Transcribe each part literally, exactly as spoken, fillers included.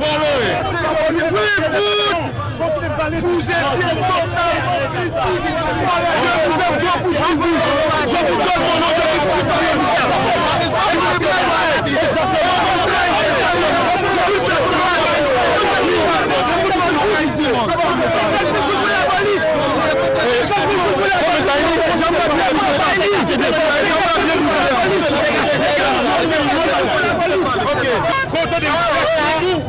Vòlò ye. Free food! Vous étiez totalement complices. Je vous ai beaucoup suivi. Je vous donne mon nom, je vous Kote de tout.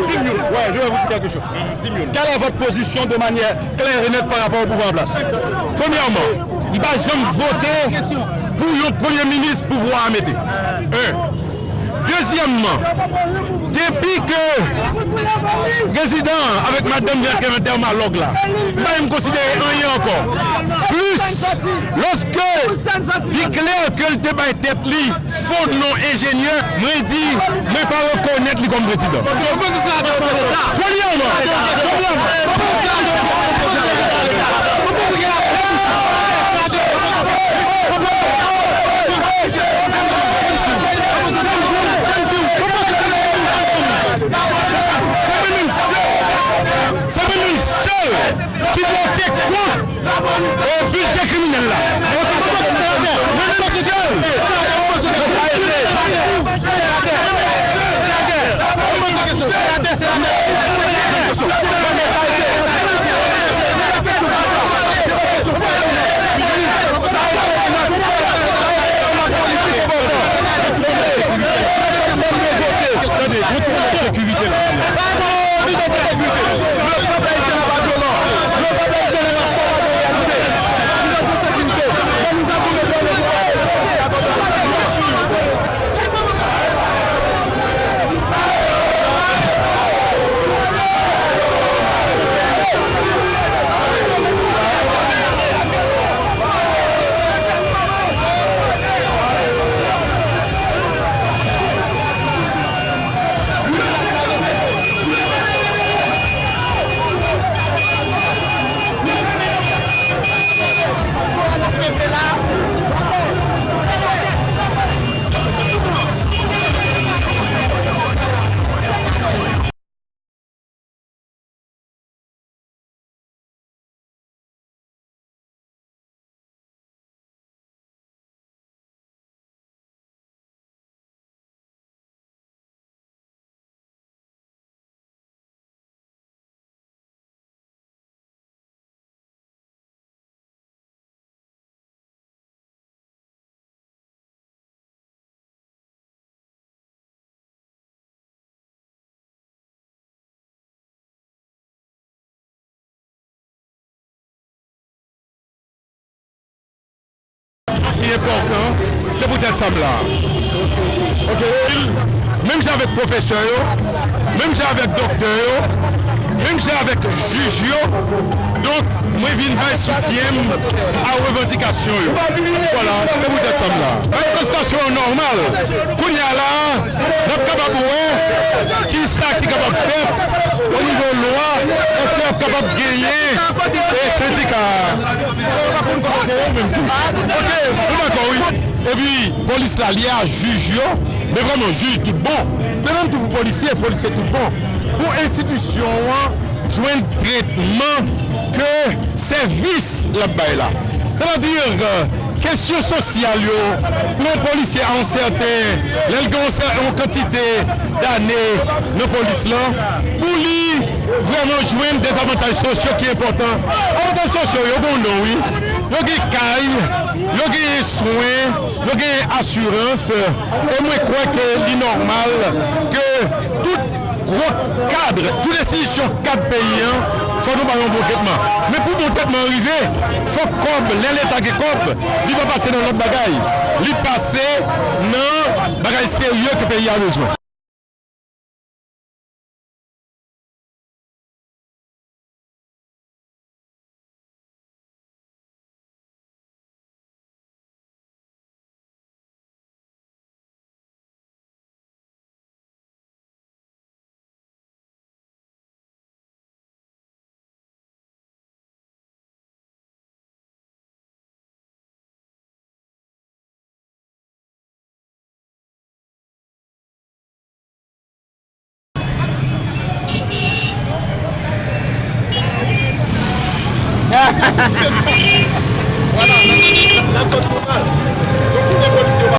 Di m youn. Ouais, je vais vous dire quelque chose. Di m youn. Quelle est votre position de manière claire et nette par rapport au pouvoir en place? Premièrement, m pa janm vote pou yon premye minis pouvwa a mete. Un. Dezyèmman, depi ke prezidan an avèk madanm li antre nan dèmalòg la, m pa menm konsidere anyen ankò. Plis, lòske li klè ke l te bay tèt li fo non enjenyè, mwen di, mwen pa rekonèt li kòm prezidan. Premyèman, se mwen menm sèl, se mwen menm sèl ki vote kont e bidjè kriminèl la. Mwen menm sèl. Tande, yon ti pwoblèm sekirite la. Pa gen pwoblèm sekirite. Le peuple haïtien n'est pas violent. Le peuple haïtien n'est pas sans la réalité. Pwoblèm sekirite. Fò nou janbe le pwoblèm. Ki enpòtan, se poutèt sa m la. Oke, menm jan avèk pwofesè yo, menm jan avèk doktè yo, menm jan avèk jij yo, donk, mwen vin bay soutyen m a revandikasyon yo. Vwala, se poutèt sa m la. Manifestasyon an nòmal. Kounye a la a, n ap kapab wè kisa ki kapab fèt o nivo lwa, èske y ap kapab genyen, e, sendika a. Oke, nou dakò, wi. Epi, polis la, li a jij yo, men vrèman, jij tout bon. Men menm tou pou polisye, polisye tout bon. Pou enstitisyon an jwenn tretman ke sèvis l ap bay la. Sètadi, kesyon sosyal yo, pou yon polisye a yon sèten, lè l gen yon sè-, yon kantite dane nan polis lan, pou li vrèman jwenn de zavantaj sosyo ki enpòtan. Avantaj sosyo yo gen yon non, wi. Yo gen kay, yo gen swen, yo gen asirans, e mwen kwè ke li nòmal ke tout gwo kad, tout enstitisyon kad peyi an, fò nou ba yo yon bon tretman. Men pou bon tretman an rive, fòk kòb, lè Leta gen kòb, li pa pase nan lòt bagay. Li pase nan bagay serye ke peyi a bezwen. Vwala, n ap, n ap, n ap fè l nòmal.